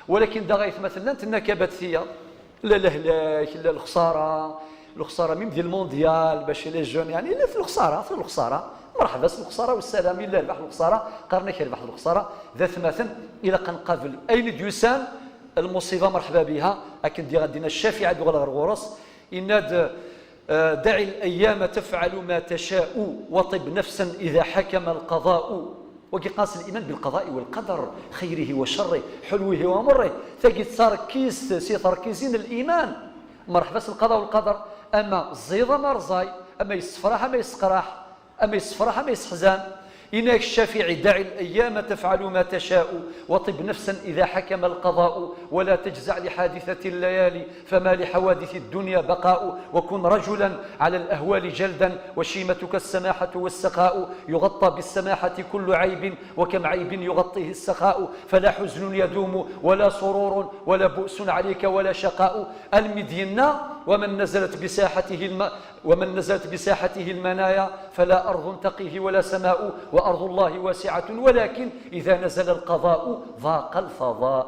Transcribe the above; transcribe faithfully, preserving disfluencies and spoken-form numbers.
Walakin daɣ aytmaten llant nnakabat tiyaḍ, la lehlak, la lexsara, lexsara même di lmondyal, bac les jeunes, yeɛni la lexsara, la lexsara. Merḥba s lexsara u ssalam, illa rbeḥ lexsara, qqaren-ak rbeḥ lexsara. D atmaten, ilaq ad nqabel ayen i d-yusan, lmuṣiba merḥba biha. Akken diɣ ad d-yenna Ccafiɛ, ad d-uɣaleɣ ɣer ɣur-s, yenna-d: "دع الأيام تفعل ما تشاء، وطب نفسا إذا حكم القضاء." Wagi qqaren-as الإيمان بالقضاء والقدر، خيره وشره، حلوه ومره. Tagi d tarkizt si terkizin n liman. Merḥba s lqaḍa u lqader. Ama ẓid ama rẓay, ama yessefraḥ ama yesseqraḥ, ama yessefraḥ ama yesseḥzan. Yenna-ak Ccafiɛi: "دع الأيام تفعل ما تشاء، وطب نفسا إذا حكم القضاء، ولا تجزع لحادثة الليالي، فما لحوادث الدنيا بقاء، وكن رجلا على الأهوال جلدا، وشيمتك السماحة والسخاء، يغطى بالسماحة كل عيب، وكم عيب يغطيه السخاء، فلا حزن يدوم ولا سرور ولا بؤس عليك ولا شقاء." Almi d-yenna: "ومن نزلت بساحته الم-، ومن نزلت بساحته المنايا، فلا أرض تقيه ولا سماء، وأرض الله واسعة، ولكن إذا نزل القضاء ضاق الفضاء."